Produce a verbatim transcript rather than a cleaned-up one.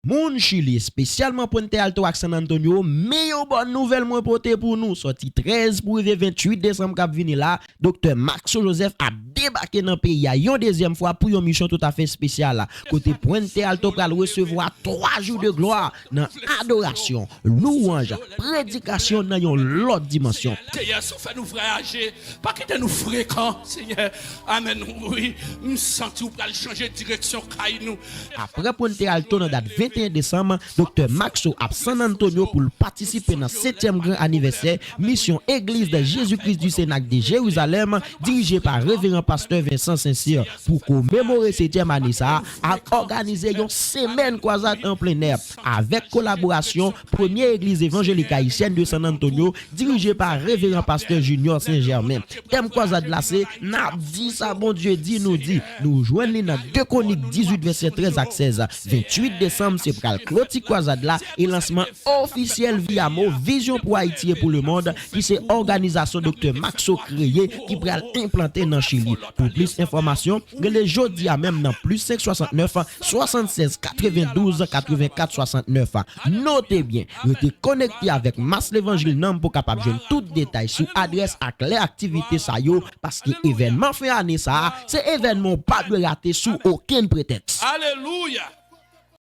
Moun Chili, espesyalman Puente Alto ak San Antonio, men yon bòn nouvèl mwen pote pou nou. Sòti trèz pou rive venntuit desanm k ap vini la, Doktè Maxo Joseph ap debake nan peyi a yon dezyèm fwa pou yon misyon toutafè espesyal, kote Puente Alto pral resevwa twa jou de glwa nan adorasyon, louwanj, predikasyon nan yon lòt dimansyon. Seyè, si w fè nou vwayaje, pa kite nou frekan, Senyè. Amèn. Wi, m santi w pral chanje direksyon kay nou. Apre Puente Alto nan dat venteyen desanm, Doktè Maxo ap San Antonio pou l patisipe nan setyèm gran anivèsè misyon Église de Jésus-Christ du Cenacle de Jérusalem, dirije pa Reveran Pastè Vincent Sincère. Pou komemore setyèm ane sa a, ap òganize yon semèn kwazad an plen nè avèk kolaborasyon Premye Egliz Evanjelik Ayisyèn de San Antonio, dirije pa Reveran Pastè Junior Saint Germain. Tèm kwazad la se, n ap di sa Bondye di nou di. Nou jwenn li nan de Kwonik dizuit, vèsè trèz ak sèz. Venntuit desanm, se pral kloti kwazad la e lansman ofisyèl Viyamo, Vizyon pou Ayiti e pou Lemonn, ki se òganizasyon Doktè Maxo kreye, ki pral enplante nan Chili. Pou plis enfòmasyon, rele jodi a menm nan plis senk swasantnèf, swasannsèz, katrevendouz, katrevenkat, swasantnèf. Note byen, rete konekte avèk Mas Levanjil Nanm pou kapab jwenn tout detay sou adrès ak lè aktivite sa yo, paske evènman fen ane sa a, se evènman w pa dwe rate sou okenn pretèks. Alelouya!